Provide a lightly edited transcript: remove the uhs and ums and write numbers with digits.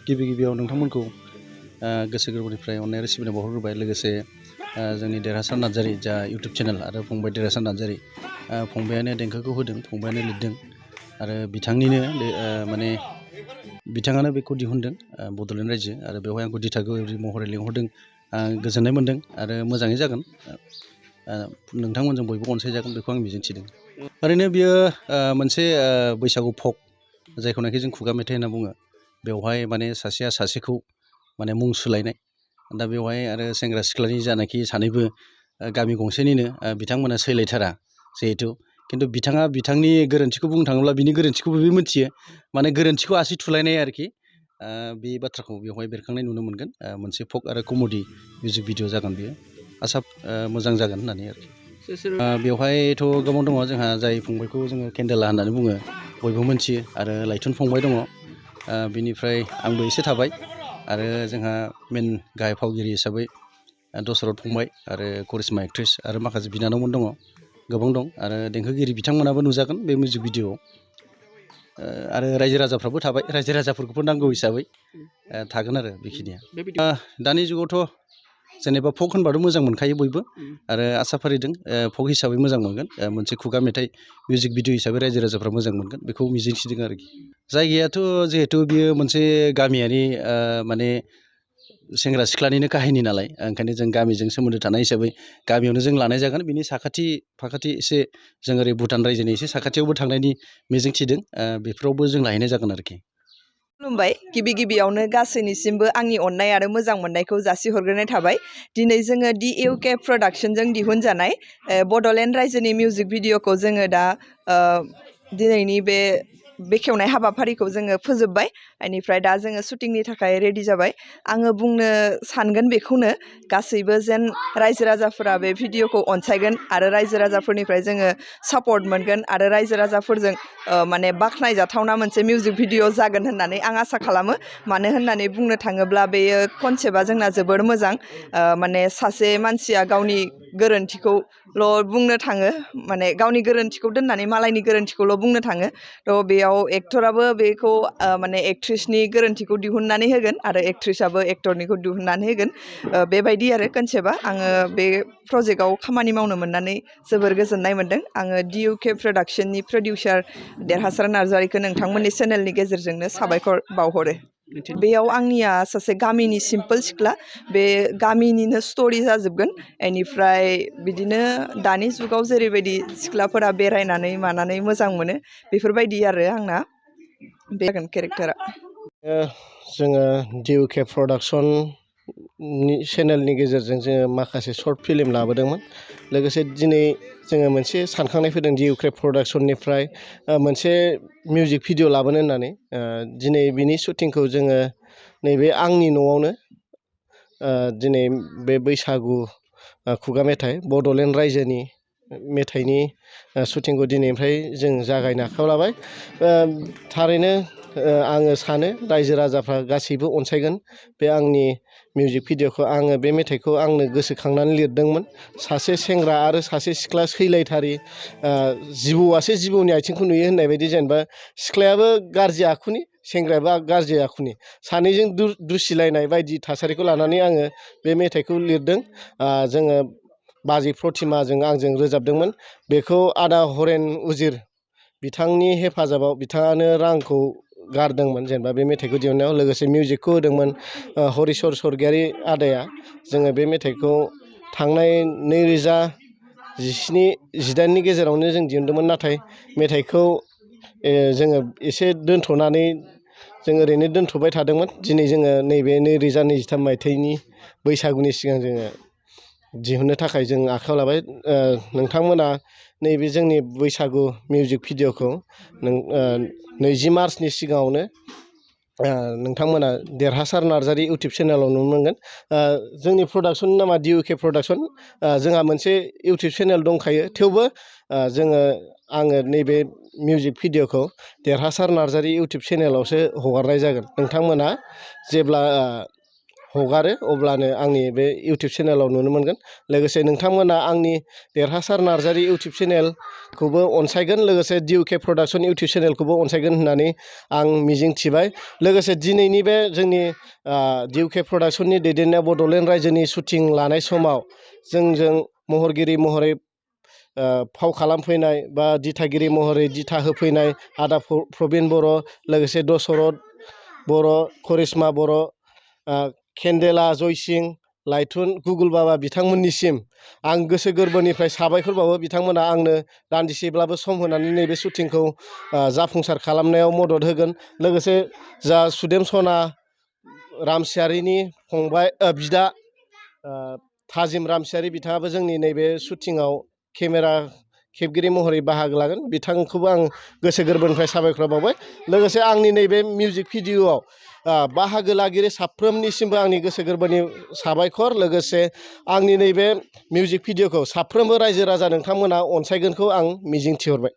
गिबियाव नोंथांमोनखौ गोसो गोरबोनिफ्राय अननाय आरो सिबिनाय बावहरग्रोबाय लोगोसे जोंनि देरहासार नार्जारि जा इउटुब चेनेल आरो फंबाय देरहासार नार्जारि फंबायानो देंखोखौ होदों फंबायानो लिरदों आरो बिथांनिनो माने बिथाङानो बेखौ दिहुनदों बड'लेण्ड रायजो आरो बेवहाय आंखौ दिथागिरि महरै लिंहरदों गोजोननाय मोनदों आरो मोजाङै जागोन नोंथांमोनजों बयबो अनसायजागोन बेखौ आं मिजिंथिदों ओरैनो बियो मोनसे बैसागु फक जायखौनाखि जों खुगा मेथाइ होनना बुङो बेवहाय माने सासेया सासेखौ माने मुं सोलायनाय दा बेवहाय आरो सेंग्रा सिख्लानि जानाखि सानैबो गामि गंसेनिनो बिथांमोना सैलायथारा जिहेथु खिन्थु बिथाङा बिथांनि गोरोन्थिखौ बुंनो थाङोब्ला बिनि गोरोन्थिखौबो बे मिथियो माने गोरोन्थिखौ आसि थुलायनाय आरोखि बे बाथ्राखौ बेवहाय बेरखांनाय नुनो मोनगोन मोनसे फक आरो कमेडि मिउजिक भिडिअ जागोन बेयो आसा मोजां जागोन होननानै आरोखि बेवहायथ' गोबां दङ जोंहा जाय फंबायखौ जोङो केन्डेला होननानै बुङो बयबो मोनथियो आरो लाइथुन फंबाय दङ बिनिफ्राय आंबो एसे थाबाय आरो जोंहा मेन गाहाय फावगिरि हिसाबै दसरत फंबाय आरो करिश्मा एक्ट्रिस आरो माखासे बिनानावमोन दङ गोबां दं आरो देंखोगिरि बिथांमोनाबो नुजागोन बे मिउजिक भिडिअ'आव आरो रायजो राजाफ्राबो थाबाय रायजो राजाफोरखौबो नांगौ हिसाबै थागोन आरो बेखिनिया दानि जुगावथ' जेनेबा फक होनबाथ' मोजां मोनखायो बयबो आरो आसा फारिदों फक हिसाबै मोजां मोनगोन मोनसे खुगा मेथाइ मिउजिक भिडिअ हिसाबै रायजो राजाफ्रा मोजां मोनगोन बेखौ मिजिंथिदों आरोखि जायगायाथ' जिहेथु बियो मोनसे गामियारि माने सेंग्रा सिख्लानिनो काहिनि नालाय ओंखायनो जों गामिजों सोमोन्दो थानाय हिसाबै गामियावनो जों लानाय जागोन बिनि साखाथि फाखाथि एसे जों ओरै भुटान रायजोनि एसे साखाथियावबो थांनायनि मिजिंथिदों बेफोरावबो जों लाहैनाय जागोन आरोखि खुलुमबाय गिबियावनो गासैनिसिमबो आंनि अननाय आरो मोजां मोननायखौ जासिहरग्रोनाय थाबाय दिनै जोङो D.U.K Productionजों दिहुनजानाय बड'लेण्ड रायजोनि मिउजिक भिडिअखौ जोङो दा दिनैनि बे बेखेवनाय हाबाफारिखौ जोङो फोजोबबाय बेनिफ्राय दा जोङो शुटिंनि थाखाय रेडि जाबाय आङो बुंनो सानगोन बेखौनो गासैबो जेन रायजो राजाफोरा बे भिडिअखौ अनसायगोन आरो रायजो राजाफोरनिफ्राय जोङो सापर्ट मोनगोन आरो रायजो राजाफोरजों माने बाख्नायजाथावना मोनसे मिउजिक भिडिअ जागोन होननानै आं आसा खालामो मानो होननानै बुंनो थाङोब्ला बेयो कनसेप्टआ जोंना जोबोर मोजां माने सासे मानसिया गावनि गोरोन्थिखौल' बुंनो थाङो माने गावनि गोरोन्थिखौ दोननानै मालायनि गोरोन्थिखौल' बुंनो थाङो थ' बेयाव एक्टराबो बेखौ माने एक्ट्रिसनि गोरोन्थिखौ दिहुननानै होगोन आरो एक्ट्रिसाबो एक्टरनिखौ दिहुननानै होगोन बेबायदि आरो कनसेप्टआ आङो बे प्रजेक्टआव खामानि मावनो मोननानै जोबोर गोजोननाय मोन्दों आङो D.U.K Productionनि प्रडिउसार देरहासार नार्जारिखौ नोंथांमोननि चेनेलनि गेजेरजोंनो साबायखर बावहरो बेयाव आंनिया सासे गामिनि सिम्पोल सिख्ला बे गामिनिनो स्ट'रि जाजोबगोन बेनिफ्राय बिदिनो दानि जुगाव जेरैबायदि सिख्लाफोरा बेरायनानै मानानै मोजां मोनो बेफोरबायदि आरो आंना बे जागोन केरेक्टारा जोङो D.U.K Production चेनेलनि गेजेरजों जोङो माखासे सर्ट फिल्म लाबोदोंमोन लोगोसे दिनै जोङो मोनसे सानखांनाय फैदों D.U.K Productionनिफ्राय मोनसे मिउजिक भिडिअ लाबोनो होननानै दिनै बिनि शुटिंखौ जोङो नैबे आंनि न'आवनो दिनै बे बैसागु खुगा मेथाइ बड'लेण्ड रायजोनि मेथाइनि शुटिंखौ दिनैनिफ्राय जों जागायनो आखायाव लाबाय थारैनो आङो सानो रायजो राजाफ्रा गासैबो अनसायगोन बे आंनि मिउजिक भिडिअखौ आङो बे मेथाइखौ आंनो गोसोखांनानै लिरदोंमोन सासे सेंग्रा आरो सासे सिख्ला सैलायथारि जिबौआसो जिबौनि आथिंखौ नुयो होननाय बायदि जेनेबा सिख्लायाबो गाज्रि आखुनि सेंग्रायाबो गाज्रि आखुनि सानैजों दुसिलायनाय बायदि थासारिखौ लानानै आङो बे मेथाइखौ लिरदों जोङो बाजै प्रतिमाजों आंजों रोजाबदोंमोन बेखौ आदा हरेन उजिर बिथांनि हेफाजाबाव बिथाङानो रांखौ गारदोंमोन जेनेबा बे मेथाइखौ दिहुननायाव लोगोसे मिउजिकखौ होदोंमोन हरिचर स्वर्गियारि आदाया जोङो बे मेथाइखौ थांनाय 2017-18नि गेजेरावनो जों दिहुनदोंमोन नाथाय मेथाइखौ जोङो एसे दोनथ'नानै जों ओरैनो दोनथ'बाय थादोंमोन दिनै जोङो नैबे 2023 मायथाइनि बैसागुनि सिगां जोङो दिहुननो थाखाय जों आखायाव लाबाय नोंथांमोना नैबे जोंनि बैसागु मिउजिक भिडिअखौ 20 मार्चनि सिगाङावनो नोंथांमोना देरहासार नार्जारि इउटुब चेनेलाव नुनो मोनगोन जोंनि प्रडाक्सननि नामा D.U.K Production जोंहा मोनसे इउटुब चेनेल दंखायो थेवबो आङो नैबे मिउजिक भिडिअखौ देरहासार नार्जारि इउटुब चेनेलावसो हगारनाय जागोन नोंथांमोना जेब्ला हगारो अब्लानो आंनि बे इउटुब चेनेलाव नुनो मोनगोन। लोगोसे नोंथांमोना आंनि देरहासार नार्जारि इउटुब चेनेलखौबो अनसायगोन, लोगोसे D.U.K प्रडाक्सन इउटुब चेनेलखौबो अनसायगोन होननानै आं मिजिंथिबाय। लोगोसे दिनैनि बे जोंनि D.U.K प्रडाक्सननि दैदेननाय बड'लेण्ड रायजोनि शुटिं लानाय समाव जोंजों महरगिरि महरै फाव खालामफैनाय बा दिथागिरि महरै दिथा होफैनाय आदा प्रबिन बर', लोगोसे दसरत बर', करिश्मा बर', केन्देला जयसिं, लाइथुन, गुगुल बाबा बिथांमोननिसिम आं गोसो गोरबोनिफ्राय साबायखर बावो। बिथांमोना आंनो दान्दिसेब्लाबो सम होनानै नैबे शुटिंखौ जाफुंसार खालामनायाव मदद होगोन। लोगोसे जा सुदेम सना रामसियारिनि फंबाय बिदा थाजिम रामसियारि बिथाङाबो जोंनि नैबे शुटिंआव केमेरा खेबगिरि महरै बाहागो लागोन। बिथांखौबो आं गोसो गोरबोनिफ्राय साबायखर बावबाय। लोगोसे आंनि नैबे मिउजिक भिडिअ'आव बाहागो लागिरि साफ्रोमनिसिमबो आंनि गोसो गोरबोनि साबायखर। लोगोसे आंनि नैबे मिउजिक भिडिअ'खौ साफ्रोमबो रायजो राजा नोंथांमोना अनसायगोनखौ आं मिजिंथिहरबाय।